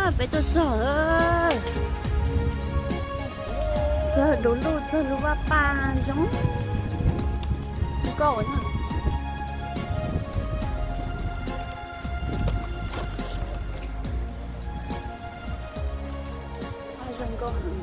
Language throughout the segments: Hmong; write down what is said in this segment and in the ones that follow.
Peb tuaj txog, txog du lug, txog lub vaj paj zoo nkauj na. Zoo nkauj heev.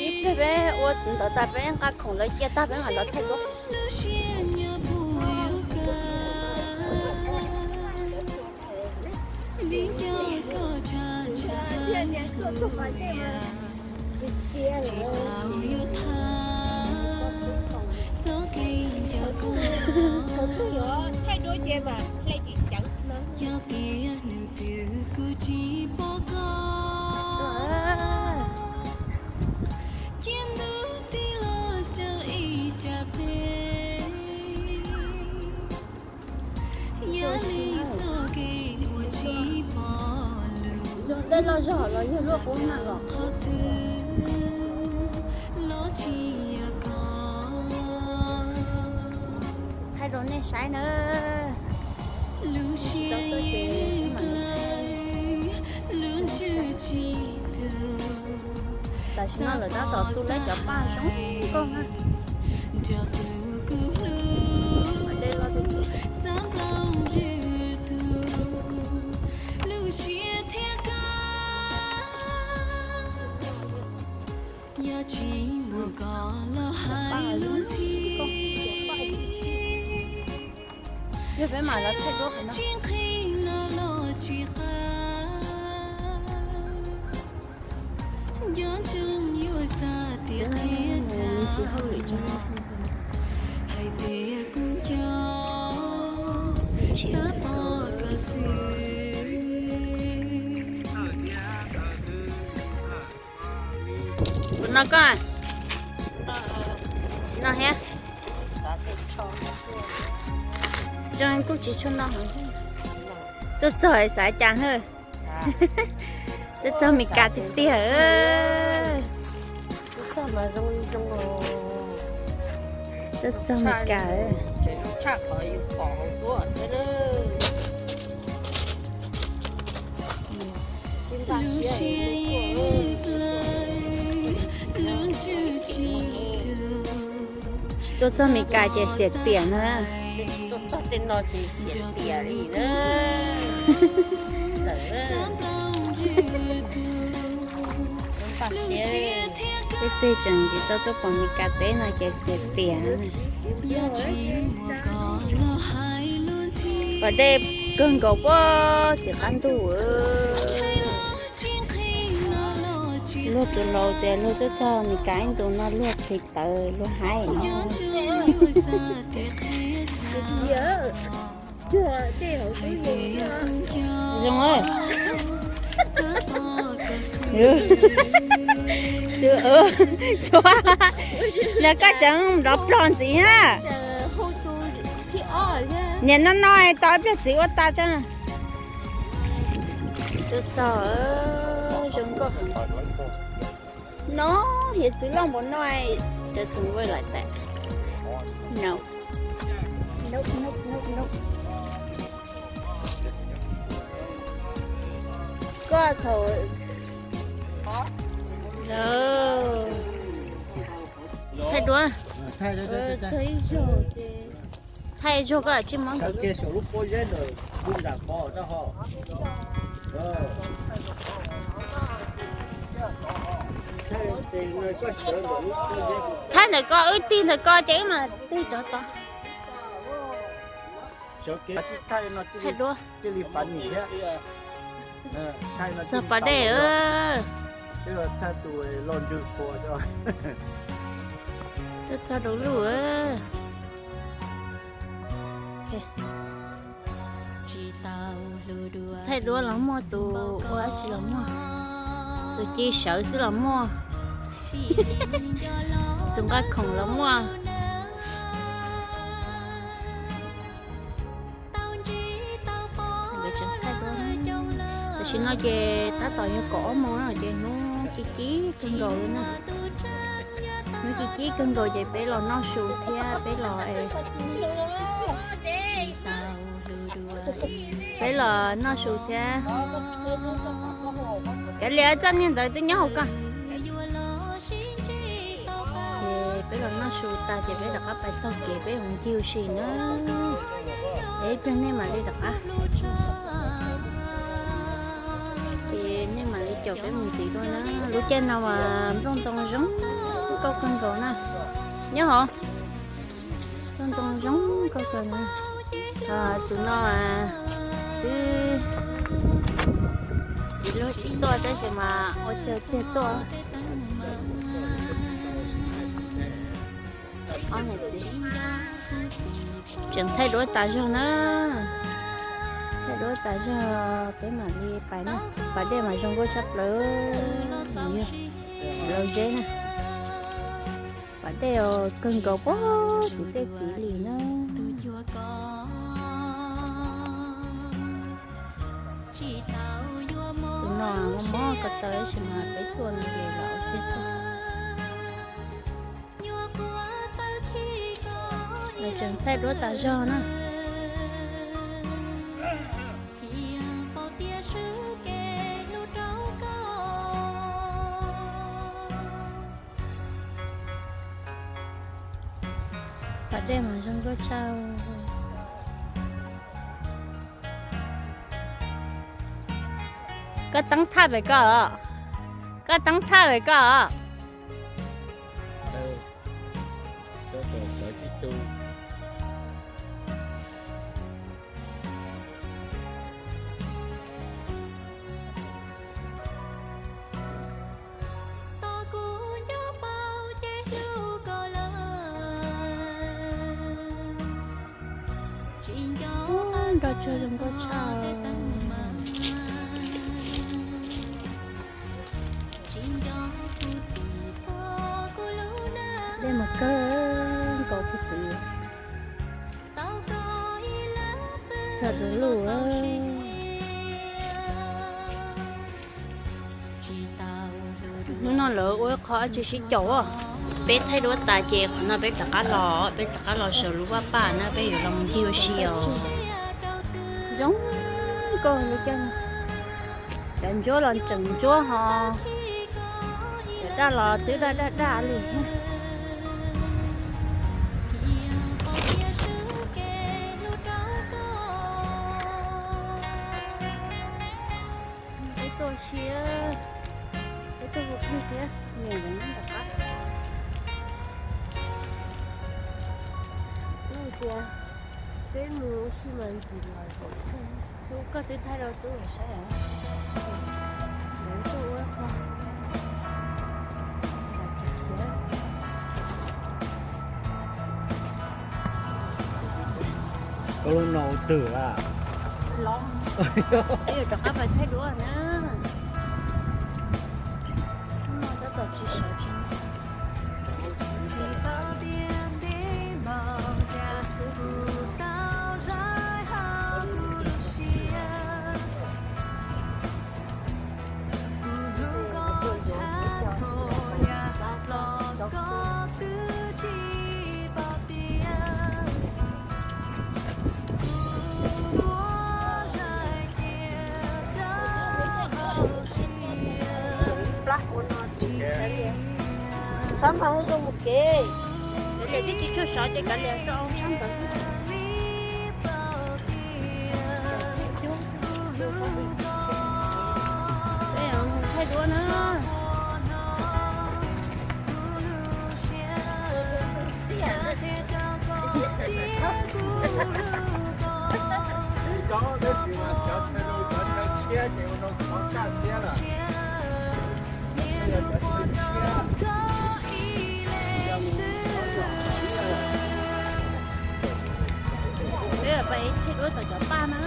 Ib pliag peb ua ntawd tas peb nqa khoom lawv cia tag peb mam los thaij duab. Yog dej loj zog los yog luaj qub na los. Thaij rau nej saib na. Tam sim no lawv tab tom tu lawv cov paj zoo nkauj na. Yog peb mam los thaij duab pem no. Kuv no koj. No thiab. Zoo kuj tsis tshua no. Tuaj txog xav cas hwj. Tuaj txog Mes Kas tiag tiag. Tuaj txog Mes Kas. Tuaj txog Mes Kas ces xiam tiam na. Tuaj txog tej no ces xiam tiam li na. Tej tseem tsis tau tuaj pom Mes Kas teb no ces xiam tiam. Pom dej kawg nkaus puag tim qab ntuj. Luag tus laus tias luag tuaj txog Mes Kas ib ntus no luag qhis tawv luag haib. Zoo. Los koj tseem nrov plog ntxiv na. Niam no no tau ib pliag txiv ua tas tso. No, hiav txwv loj npaum no, cov xeem vaj laim tas. No. Koj thaum thaij duab. Thaij ib zaug koj tsis mob ntawd. Thaij ntawm ko, wb tig ntawm ko ces wb mam tig rov tod. Thaij duab. Txog pas dej. Tuaj txog du lug. Thaij duab los muaj, tus ua dab tsi los muaj, tus ci sawv xwb los muaj, tus nqa khoom los muaj. Nkawd tseem thaij duab. Tam sim no ces tab tom yog kaum ob moos na ces hnub ci cib kawg nkaus li na. Hnub ci cib kawg nkaus ces peb los noj su thiab peb los, peb los noj su thiab. Kav liam, txoj niag ntawd twb nyob hauv koj. Ces peb los noj su tas ces peb rov qab pais taug kev peb mus ncig ua si na. Es ib pliag nej mam li rov qab, ces nej mam li caum peb mus ntxiv dua na. Lub caij no mas nplooj ntoo zoo nkauj kawg nkaus na. Nyob hauv, nplooj ntoo zoo nkauj kawg na. Tus no twb tsis lub tsis tuaj tab sis mas ua caag tiag tuaj. Tseem thaij duab tas zog na. Thaij duab tas zog peb mam li pais na. Pas dej mas zoo nkauj tshaj plaws, yog laus zeb na. Pas dej kawg nkaus puag tim tej tiv li na. Tus no mob mob ko taw tab sis mas peb tuaj no ces los ua tiag tuaj. Tseem thaij duab tas zog na. Pas dej mas zoo nkauj tshaj. Koj teeb thaj pem koj os. Koj teeb thaj pem koj os. Nroj tsuag zoo nkauj tshaj. Dej mas kawg nkaus puag tim txog du lug. Hnub no lawv ua ib qho dab tsi sib caum os. Peb thaij duab tas ces qhov no peb rov qab los, peb rov qab los saum lub vaj paj na, peb yuav los ncig ua si os. Zoo nkauj li cas. Cov ntsuab los tseem ntsuab ho, cov daj los twb daj daj daj li. Peb tuaj ua si, peb tuaj ua plig thiab niam lawv nyob nram qab. Tub tias peb mus ua si mas ntxim los. Tub, koj twb thaij rau tub saib os. Lawv tuaj ua qho. Koj lub no ua twg lawm? Los, peb yuav rov qab pais thaij duab na. Hnub no tab tom tsis sawv tsis Sab nqaws tuaj mus kev, kav liam twb tsis tshua sov ces kav liam tso sab nqaws. Peb mus thaij duab na. Peb pais thaij duab tom cov paj na.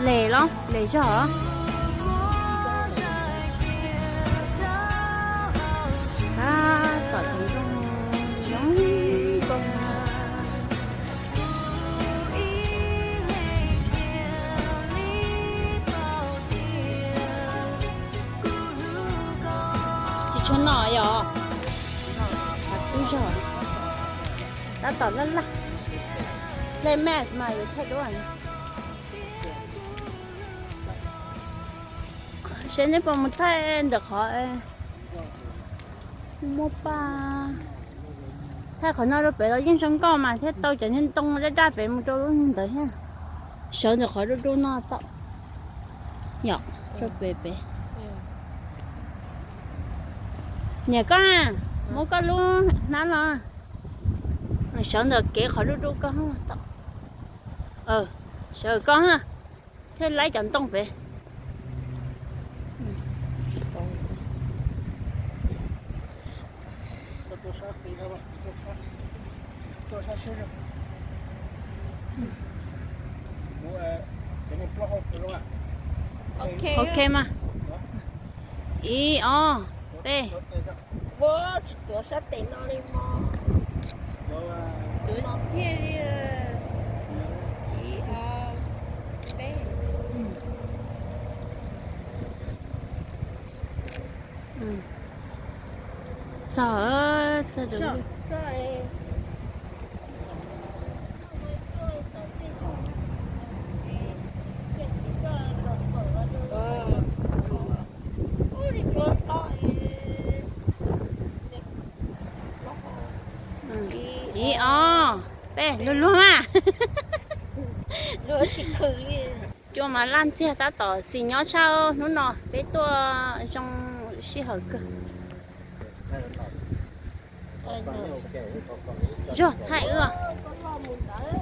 Les los, les zog. Tab tom tus zoo zoo koj. Tsis tshua no yom. Hav kub zog. Tab tom laj laj. Hle mas mas yuav thaij duab. Seb neb puas mus thaij ntawm qhov muaj paj. Thaij qhov no rau pem los yeej zoo nkauj mas thiab, tau cov niag ntoo daj daj pem mus rau lub niag ntawd thiab. Sawv ntawm qhov dub dub no tau. Yom, rau pem pem. Niam koj, muab koj lub hnab los. Sawv ntawm kev qhov dub dub koj tau. Sawv koj thiaj laib cov ntoo pem. Ok mas. Ib ob peb. Ua tsis tuav sab tes no li mog. Tuav no thiaj li. Ib ob peb. Txog, txog. Ib ob peb, luag luag mas. Luag tsis khwv li. Cua mas laj ntxiag tab tom xis nyob tshaj hnub no, peb tuaj zoo sij hawm kawg. Zog thaij wb,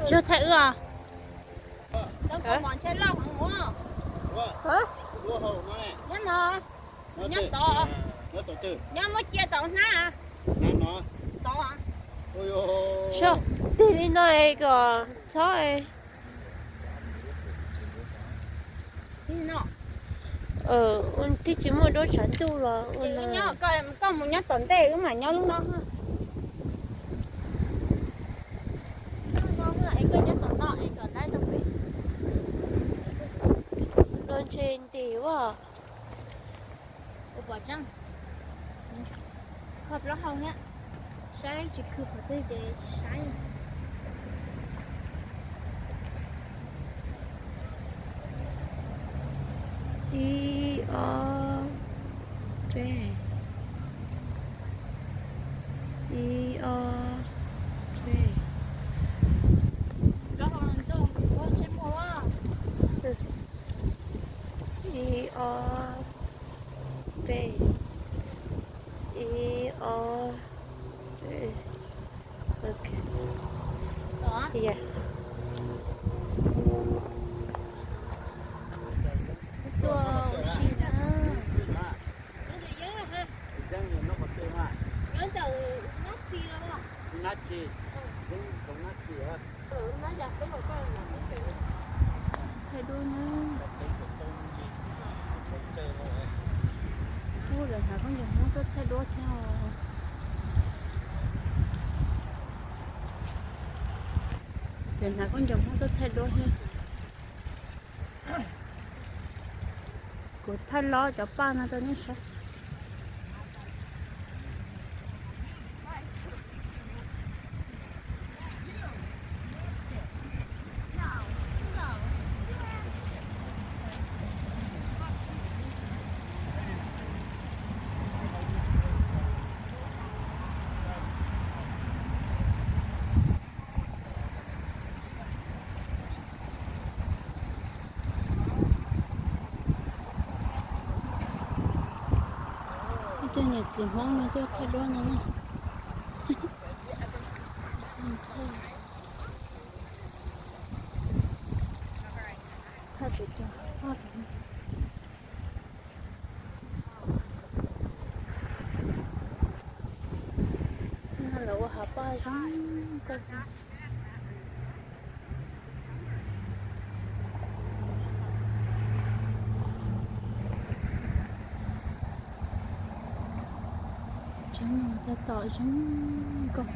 zog thaij wb os. Nyob no, nyob tod, nyob muab cia tau hnab. Tod. Tig li no es kom txhob. Twb tsis muaj duab tshav ntuj los ua no. Koj mus nyob tom ntej, wb mam nyob lub no. Los ntshe ntim ua. Kho plaub hau thiab, saib tsis khwv qhov twg ces saib. Ib ob peb, ib ob peb. Ib ob peb, ib ob peb. Ok. Tuaj ua si na. Thaij duab na. Ub, lawv hnav khaub ncaws Hmoob tuaj thaij duab thiab os. Lawv hnav khaub ncaws Hmoob tuaj thaij duab thiab. Kuv thaij lob cov paj no rau nej saib. Ib tug niam txiv Hmoob no tuaj thaij duab no na. Thaij tus cog. No lawv ua hav paj zoo kawg. Tsob no tab tom zoo nkauj.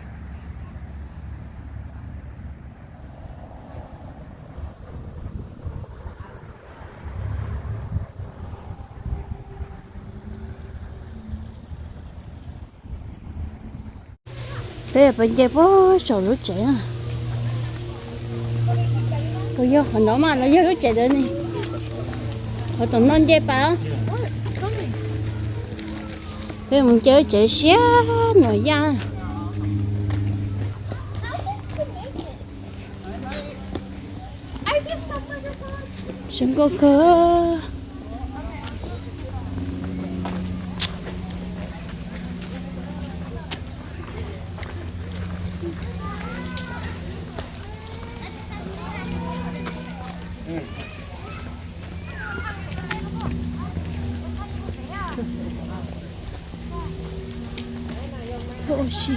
Peb puas nce puag saum lub tsev na? Puas yog qhov no mas no yog lub tsev ntawd ne? Qhov tom no nce pas. Peb mus nce lub tsev siab no yaj. Zoo nkauj kawg. Ua si.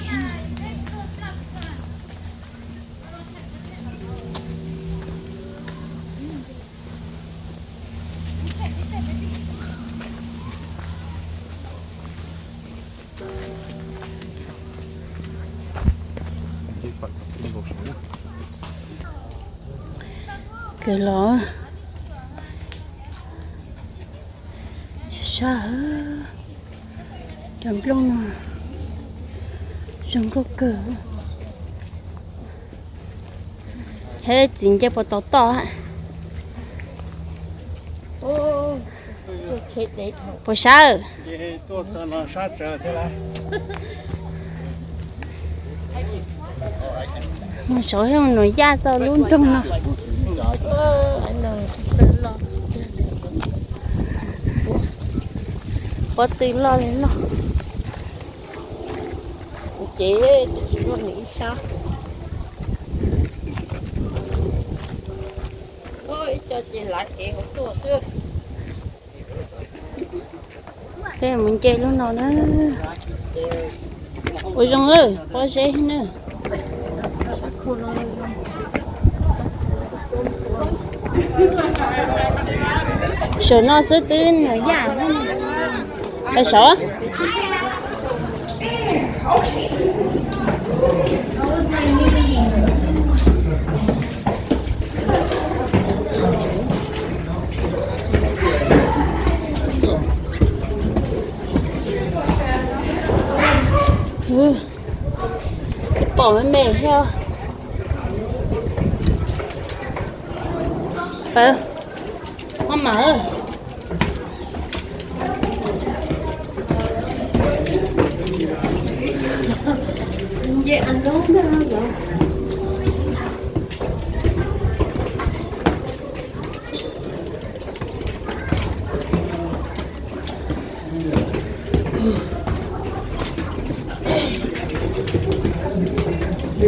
Kawg los sab sab, cov nplooj no zoo nkauj kawg. Thiab txiv nce puas tau toj? Puas sab? Mus saud thiab mus yaj txog lub nroog no. Pob tw loj li loj. Ces tsis muaj nws ib sab. Ib co ces lav kev hauv tuaj xwb. Peb mus nce lub no na. Ua zoo, pob zeb na. Saum no xwb twb nws yaj. Saud. Pom me me thiab. Pab, maj mam.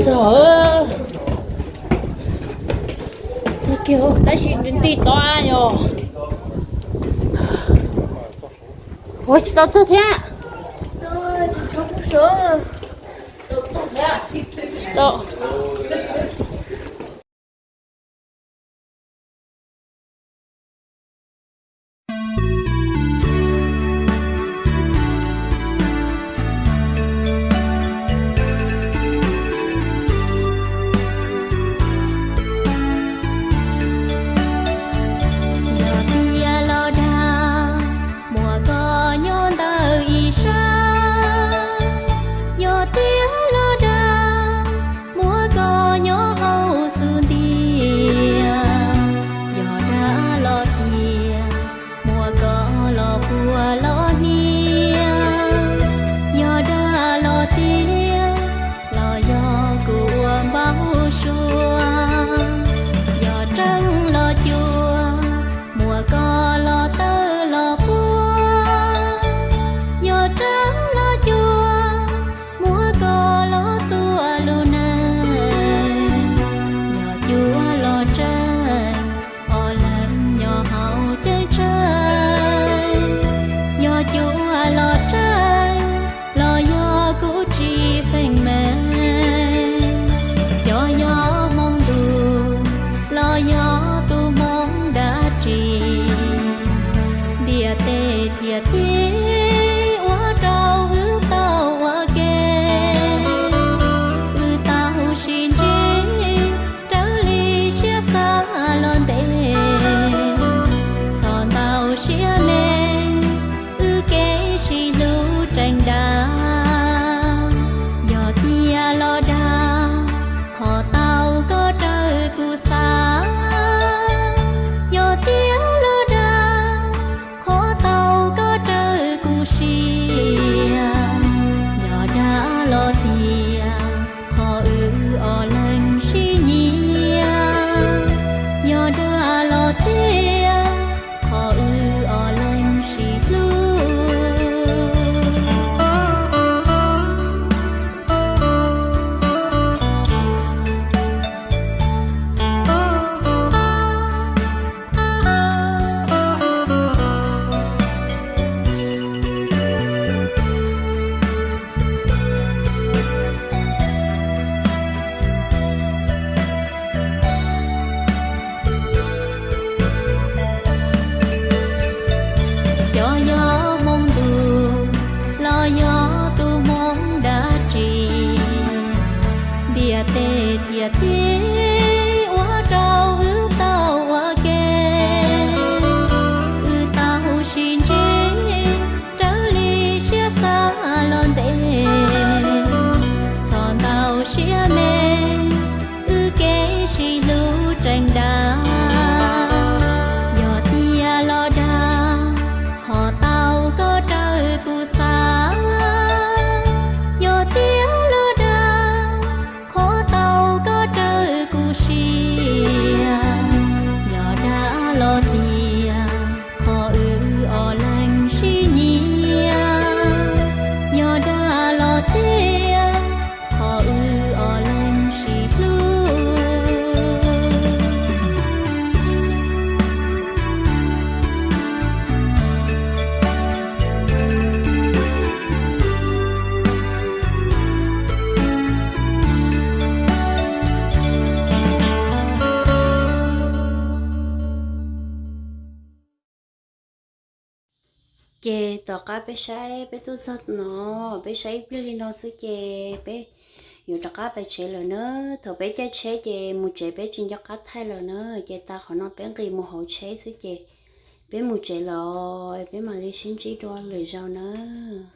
Txog, txog kiag tab sis nti tod yog. Ua tsis tau txog thiab. Tsis tau. Yog tias los dag, muaj koj nyob ntawm ib sab. Yog tias los dag, muaj Thiaj tig ua rau wb tau ua ke, wb tau sib ntsib raws li siab xav los ntev. Txog ntau siab me, wb kev sib hlub tseem dav. Yog tiag los dag, qhov tau koj raws kuv xav. Yog tiag los dag, qhov tau koj raws kuv siab. Yog dag los tiag, qhov wb ob leeg sib nyiam. Yog dag los tiag, qhov wb ob leeg sib hlub. Ces tom qab peb saib, peb tuaj txog no, peb saib ib pliag li no xwb ces peb yuav rov qab pais tsev lawm na. Thaum peb caij tsheb ces mus tsev peb tsis nco qab thaij lawm na. Ces tas qhov no peb nqis mus hauv tsheb xwb ces peb mus tsev los peb mam li sib ntsib dua lwm zaus nawb.